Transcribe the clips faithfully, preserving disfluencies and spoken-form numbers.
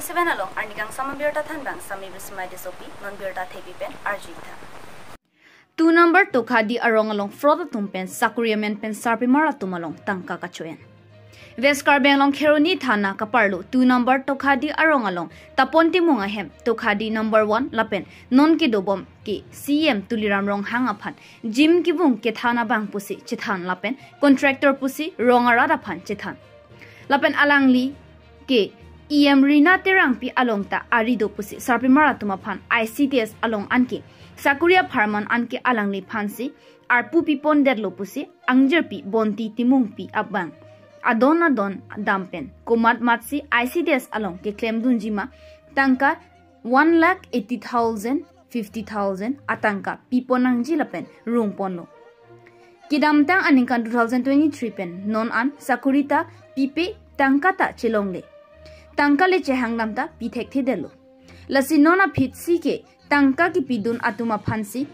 Seven along arnikangsam abirta thanbang Sami Bismai Tissopi, non birta thepi pen arjuitha. Two number Tokhadi arong along fraud atum pen sakori amen pen sarpimar atum along tangka kacho-en. West Karbi Anglong Kheroni Thana kaparlo two number Tokhadi arong along Tapon Timung ahem Tokhadi number one lapen non kedobom ke C E M Tuliram Ronghang aphan gym kevung kethan abang pusi chethan lapen contractor pusi rong arat aphan chethan. Lapen alangli ke E M Rina Terangpi along ta ari do pusi sarpimar atum aphan I C D S along anke sakori apharman anke alangliphansi arpu pipondetlo pusi angjirpi Bonti Timungpi abang adon adon dam pen komat matsi I C D S along keklemdunji ma tangka one lakh eighty thousand, fifty thousand atangka piponangji lapen rungponlo. Kedamtang aningkan two thousand twenty-three pen non an sakori ta pipe tangka ta chelongle. Tangka le chehangdam ta pithekthedetlo. Lasi non aphitsi ke tangka kepidun atum aphansi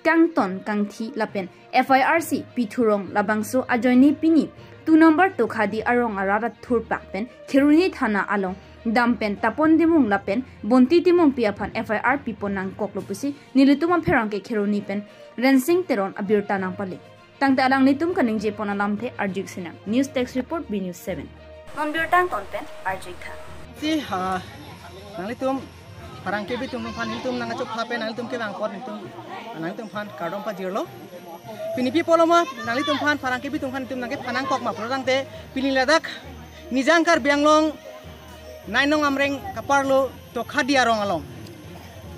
kangton kangthi lapen F I R si pithurong labangso ajoine pini two number Tokhadi arong arat athurpak pen Kheroni Thana along dam pen Tapon Timung lapen Bonti Timungpi aphan F I R piponangkoklo pusi nelitum apherangke Kheroni pen Rensing Teron abirta nangpale. Tangte alanglitum kaningjepon alamthe arjui sinang. News Desk Report, B News seven. Non birta angton pen arjuitha. Si, ha, nanglitum pherangke bitum aphan nelitum nangkachopha pen nanglitum kevang apot nelitum, nanglitum aphan kardom pajirlo. Pini pi pulo ma nanglitum aphan pherangke bitum aphan nelitum nangkephanangkok ma pulo tangte pini ladak Nijang Karbi Anglong Nainong Amreng kaparlo Tokhadi arong along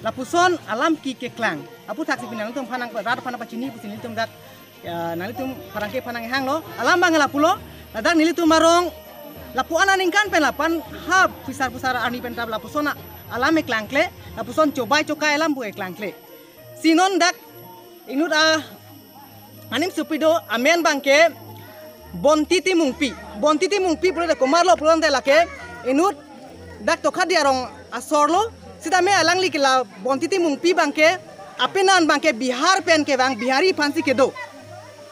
lapuson alam ke keklang. Aputhaksi pini nanglitum aphan nang rat aphan pachini pusi nelitum dak, ya, nanglitum pherangke aphan nanghanglo. Alam abang lapulo, ladak nelitum arong lapu-an aningkan pen lapu-an ha pusar pusar arni pen ta lapuson a-, alam keklangkle, lapuson chobai chokai alam pu keklangkle. Si non dak inut a-, anim supi do amen abangke Bonti Timungpi. Bonti Timungpi pulote komatlo pulote lake inut dak Tokhadi arong asorlo. Sitame alangli ke la Bonti Timungpi abangke apenan abangke Bihar pen kevang, Bihari aphansi kedo.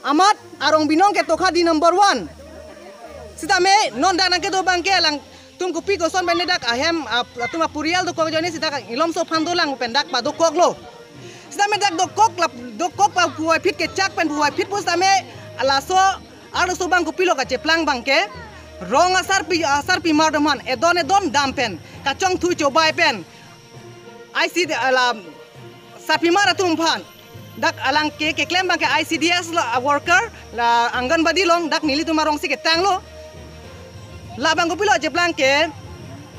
Amat arong binong ke Tokhadi number one. Sitame non dak nangkedo abangke alangtum kopi koson pen dak ahem, ah, latum apurial dokok ajoine si dak ilomso aphan dolang pen dak padokoklo. Sitame dak dokok lap, dokok pa puvoiphit kechak pen puvoiphit pusitame laso arloso abang kopilo kacheplang abangke rong asarpi, asarpimar atum aphan edon edon dam pen kachongthui chobai pen I C D S la sarpimar atum aphan dak alang ke keklem abangke I C D S lo, a worker la Anganwadi along dak nelitum arongsi ketanglo. Labang kopilo cheplang ke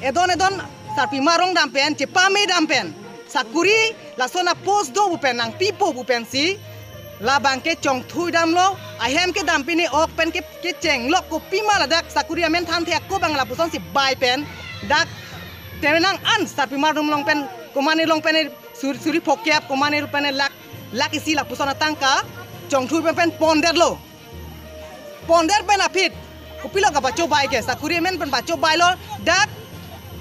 edon edon sarpimar arong dam pen chepame dam pen sakori lason a-post do pu pen nangpipo pu pensi labang ke chongthui damlo, ahem kedam pine ok pen ke, kechenglok kopima ladak sakori amen thanthe ako abang lapusonsi bai pen dak temenang an sarpimar atum along pen komane along pen sur-, suri phokep, komane pen lakh, lakh isi lapuson atangka chongthui pen pen pondetlo. Ponder pen aphi kopilo kapachobai ke, sakori amen pen pachobailo dak.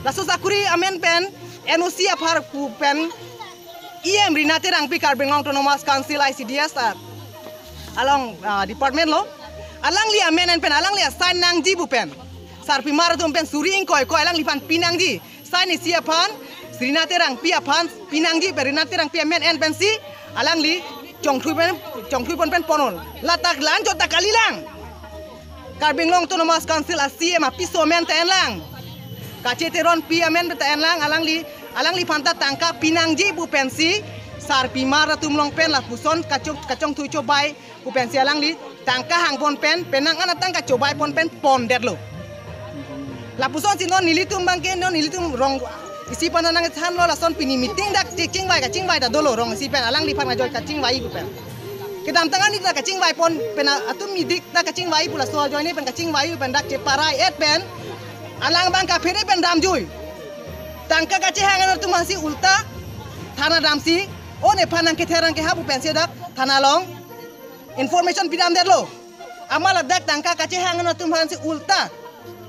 Laso sakori amen pen N O C apharman pen E M Rina Terangpi, Karbi Anglong Autonomous Council I C D S, ah, along, ah, department lo. Alangli amen en pen alangli a-sign nangji pu pen sarpimar atum pen suri ingkoi koi alangliphan pinangji. Sign isi aphan, Rina Terangpi aphan pinangji pen, Rina Terangpi amen en pensi alangli chongthui pen, chongthui pon pen ponlo. Ladak la-anchot ta kalilang. Karbi Anglong Autonomous Council a-C E M apiso amen ta enlang. Kache Teronpi amen ta enlang, alangli, alangliphan ta tangka pinangji pu pensi sarpimar atum along pen lapuson kachong, kachongthui chobai pu pensi alangli tangka hangpon pen, penang an atangka chobai pon pen pondetlo. Lapusonsi non nelitum abangke, non nelitum rong isi aphan nangthanlo, lason pini meeting dak chingvai, kachingvai ta dolo rong isi pen, alangliphan ajoine kachingvai pu pen. Kedamtang arni ta kachingvai pon pen atum midik ta kachingvai pu, laso ajoine pen kachingvai pen dak cheparai et pen alang abang kaphere pen damjui. Tangka kachehang atum aphansi ulta thana damsi, o nephan nangkether nangkeha pu pensi dak thana along information pidamdetlo. Amat ladak tangka kachehang atum aphansi ulta,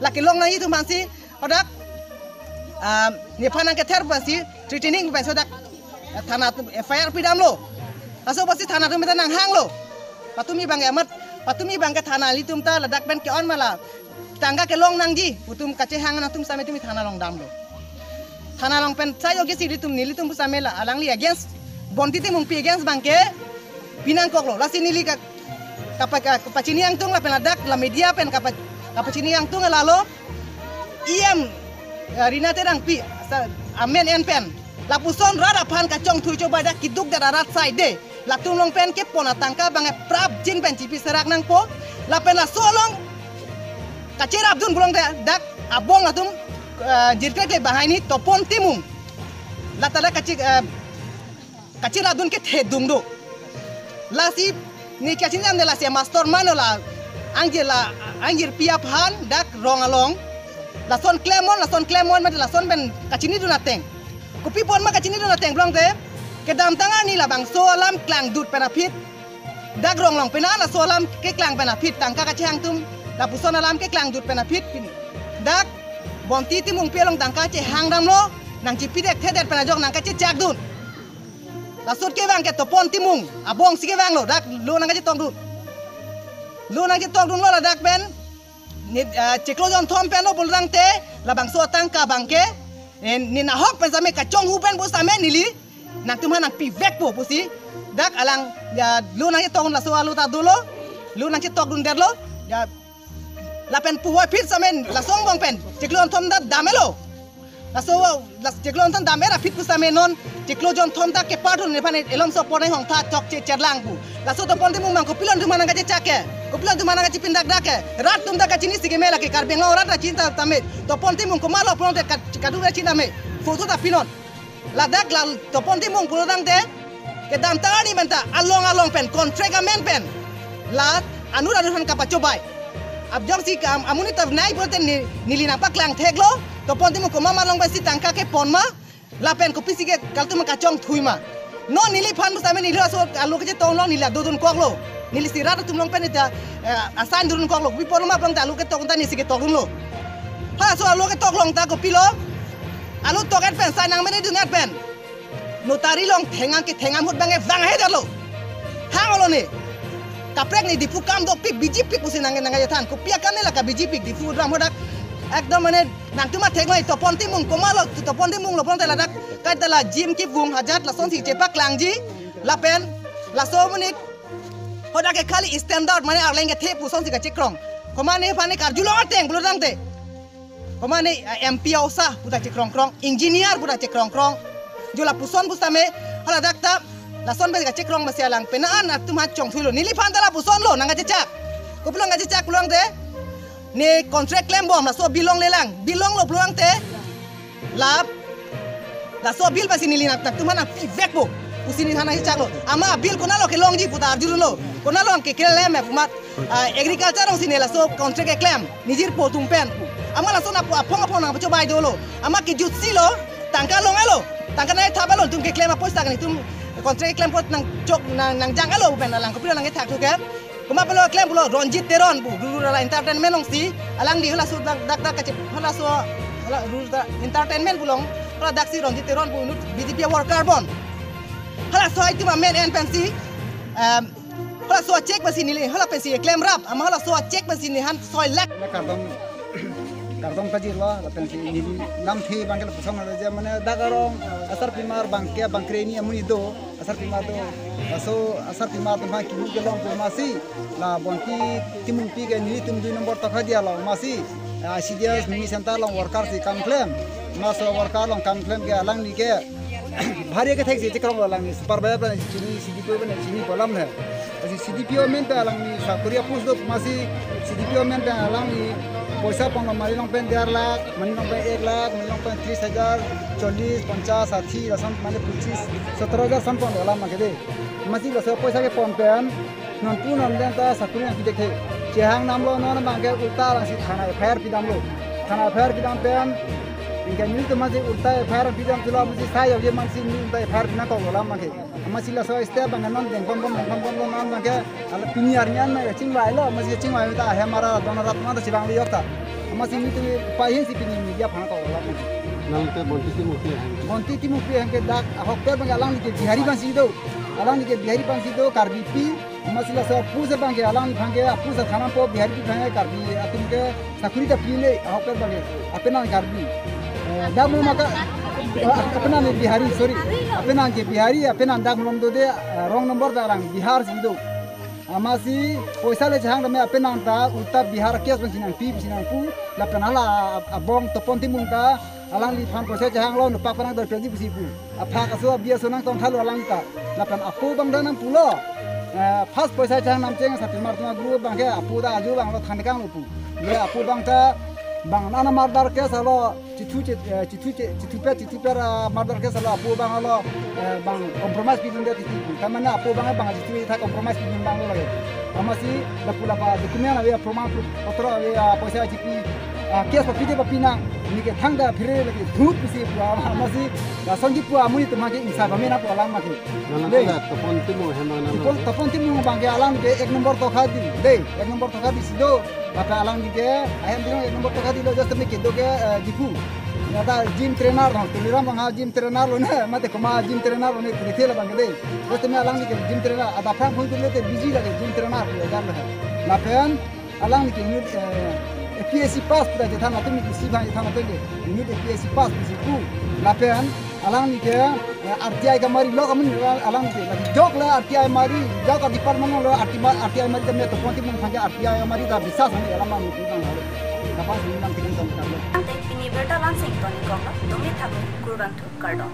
la kelong nangji atum aphansi hadak, ah, nephan nangkether pu pensi threatening pu pensi hadak thana atum F I R pidamlo. Laso apotsi thana atum ta nanghanglo. Patumi abangke amat, patumi abangke thana ilitum ta ladak pen ke-on ma la tangka kelong nangji pu atum kachehang atum sitame tumi thana along damlo. Thana along pen sa yogi si ilitum, nelitum pusitame la alangli against, Bonti Timungpi against abangke pinangkoklo. Lasi neli ka, kapa, ka, kapachini angtung lapen ladak la media pen kapa, kapachini angtung lalo E M, eh, Rina Terangpi, sa, amen en pen lapuson rat aphan kachongthui chobai dak kiduk dak arat sai de. Latum along pen kepon atangka abang prapjin pen chipi serak nangpo. Lapen laso along kacherapdun pulote dak abong latum, eh, jirkrekle banghini Topon Timung. Lata dak kachi, eh, kacherapdun kethedung do. Lasi ne kachinam de lasi mastermind lo la angjir la angjirpi aphan dak rong along. Lason klemnon, lason klemnon mate lason pen kachinidun ateng. Kopi apot ma kachinidun ateng pulote kedamtang arni labangso alam klangdut pen aphi. Dak rong along pena laso alam keklang pen aphi tangka kachehang atum. Lapuson alam keklangdut pen aphi pin. Dak Bonti Timungpi along tangka chehang damlo, nangchipi dek thedet pen ajok nangkachechakdun. Laso ke abangke Topon Timung abong si kevanglo, dak lo nangkachetokdun. Lo nangchetokdunlo ladak pen. Ne, ah, chiklo jonthom pen lo pulotangte, labangso atangka abangke, eh, ne nahok pen same kachonghu pen pusitame neli nangtum aphan nangpivekpo pusi. Dak alang, ya, lo nangchetokdun laso alo ta dolo, lo nangchetokdundetlo, ya, lapen puvoiphit same laso angbong pen chiklo jonthom ta damelo. Laso, las, chiklo jonthom dam-er aphi pusitame non chiklo jonthom ta kepar thun nephan elom so pon hongtha chokche cherlang pu. Laso Topon Timung abang kopilo nangtum aphan nangkachechak ke? Kopilo nangtum aphan nangkachipindak dak ke? Rat atum ta kachini si keme lake, Karbi Anglong arat ta chinitame. Topon Timung komatlo pulote ka, kadokave chinitame. Photo ta pinon. Ladak la Topon Timung pulotangte kedamtang arni pen ta along along pen contract amen pen la anut anut aphan kapachobai. Apjong si kam amonit ta nai pulote ne, neli nangpaklang theklo. Topon Timung komat along pensi tangka kepon ma, lapen kopisi ke kalatum kachongthui ma. Non neliphan pusitame neli laso alo kachetong along neli la dodunkoklo. Neli si rat atum along pen ta, eh, assign dunkoklo. Kopi apotlo ma pulote alo ketok ta neli si ketokdunlo. Ha, laso alo ketok along ta kopilo? Alo tok-et pen, sign nangmededun-et pen notary along thengam kethengam ahut abangke vang ahedetlo. Hang olo ne. Kaprek ne Diphu kam dopik, bijipik pusi nang, nangkachethan. Kopi akam ne la kabijipik Diphu ram ahut dak. Ekdom mane nangtum athek noi, Topon Timung komatlo, Topon Timung lo pulote ladak kaita la Jim Kivung ajat lasonsi chepaklangji. Lapen laso amonit ahut dak ke khali standard mane arleng kethe pu asonsi kachekrong. Komat nephan ne karjulong ateng pulotangte. Komat ne, ah, M P osa pu ta chekrongkrong, engineer pu ta chekrongkrong. Jo lapuson pusitame, hala dak ta, lason pen kachekrong masi alang pena an atum aphan chongthuilo. Neliphan ta lapusonlo nangkachechak. Kopilo nangkachechak pulotangte, ne contract klembom laso bill longlelang. Bill longlo pulotangte, la, laso bill pensi neli nang, nangtum aphan nangpivekpo pusi neliphan nangchechaklo. Amat bill konatlo kelongji pu ta arjudunlo. Konatlo nangkeklem pu amat, ah, agriculture alongsi ne laso contract keklem, nijirpo atum pen pu. Amat lason apo aphong aphong nangpachobai dolo. Amat kejutsi lo, tangka long-etlo. Tangka nangthap-etlo, netum keklem apoisa ke netum contract keklem apot nangchok nang, nangjang-etlo pen alang kopilo nangkethak thu ke. Komat pulo klem pulo, Ronjit Teron pu, Rural Entertainment alongsi, alangli halaso dak, dak, dak kache, halaso, hala Rural Entertainment pu along, hala daksi Ronjit Teron pu inut B J P worker bon. Halaso itum amen en pensi, em, halaso cheque pensi neli, hala pensi klemrap, amat halaso cheque pensi nephan soi lakh. Kardom, kardom pajirlo, lapen si neli namthe abangke lapuson lo je mane dak arong, asarpimar abangke, abangke ni amonit do, asarpimar do, laso asarpimar atum aphan kimu kelong pu masi, la Bonti Timungpi ke nelitum dui nombor tokha dia lo masi, ah, C D S mini center along worker si kam klem, laso worker along kam klem ke alangli ke bhari kethek si chekronglo alangli, supervisor pen chini, C D P O pen chini pu alam he. Lasi C D P O amen pen alangli sakori a-post do masi, C D P O amen pen alangli poisa ponlo, mane along pen der lakh, mane along pen ek lakh, mane along pen tris hajar, chollis, ponchas, sathi, lason mane pochis, sotro hajar ason ponlo alam abangke de. Masi laso poisa kepon pen, non pu non den ta sakori nangpi thekthe. Chehang damlo, non abangke ulta alangsi thana F I R pidamlo. Thana F I R pidam pen, anke nelitum masi ulta F I R pidam thulo, masi sai yogi masi neli ulta F I R pinangkoklo alam abangke. Amatsi laso step abangke non dengponbom, dengponbomlo, non abangke hala pini arni an ma chingvailo, amatsi chingvai ta hem ara don arat ma ta chevanglo yok ta. Amatsi nelitum pahingsi pini media aphan kok alam. Nangte Bonti Timungpi ahem. Bonti Timungpi ahem ke dak ahokpet abangke alangli ke Bihari aphansi do. Alangli ke Bihari aphansi do, Karbipi. Amatsi laso a-post abangke alangliphan ke a-post thanampo, Biharipi aphan ke, Karbi atum ke sakori ta pile, ahokpet abangke, apenan Karbi. Eh, dak mo maka, Ah, apenan Bihari, sorry. Apenan ke Bihari, apenan dak malom do de, ah, wrong number ta arang Bihar si do. Amatsi poisa le chehang tame apenan ta uta Bihar case pensi nangpi, pensi nangpu, lapen hala ab-, abong Topon Timung ta alangliphan poisa chehanglo, nopak penang doi peji pusi pu. Aphak aso abi aso nangtong thalo alang ta. Lapen apo abang ta nangpulo. Eh, first poisa chehang namcheng Satimar Tuma group abang ke apo ta aju abang lo than kanglo pu. Le apo abang ta bang nana murder case alo chithu chit, eh, chithu chit, chithupet, chithupet, ah, murder case alo apo abang alo, eh, bang compromise pidun de titi pu. Tamane apo abang bang chithu ta compromise pidun abang lo lake. Amatsi lapu lapa document ave, proman potro ave, ah, poisa chipi, ah, case papi de papi nang, neke thangta phere lake thut pusi pu, ah, amatsi lason kipu amonit atum ke ingsa pame nangpo alam make. Nana Dei. Topon Timung hem nang Topon, nang. Topon Timung abang ke alang ke ek number Tokhadi, dei, ek number Tokhadi si do. Maka alang ke ahem Timung ek number Tokhadi lo, just me kedo ke, eh, Diphu. Nata gym trainer lo, Tuliram abang ha gym trainer lo ne, mate komat gym trainer lo ne, kiri thela abang ke dei. Just me alang ke gym trainer, adap phrang phone kiri te busy lake gym trainer lo, jan lo. Lapen alang ke unit, eh, A P S C pass pu ta chethan atum ke si bang chethan atum ke unit A P S C pass pusi pu. Lapen alang ke, eh, R T I kamari lo kamun alang ke. Lake jok le R T I mari, jok a department lo R T I ma-, R T I mari tame Topon Timung aphan ke R T I mari ta biswas ani alam mani pu bang halo. Kapan sini nang tikan tong tong. Ante pini birta langsing toni kok lo, tumi thak kurvangthu kardom.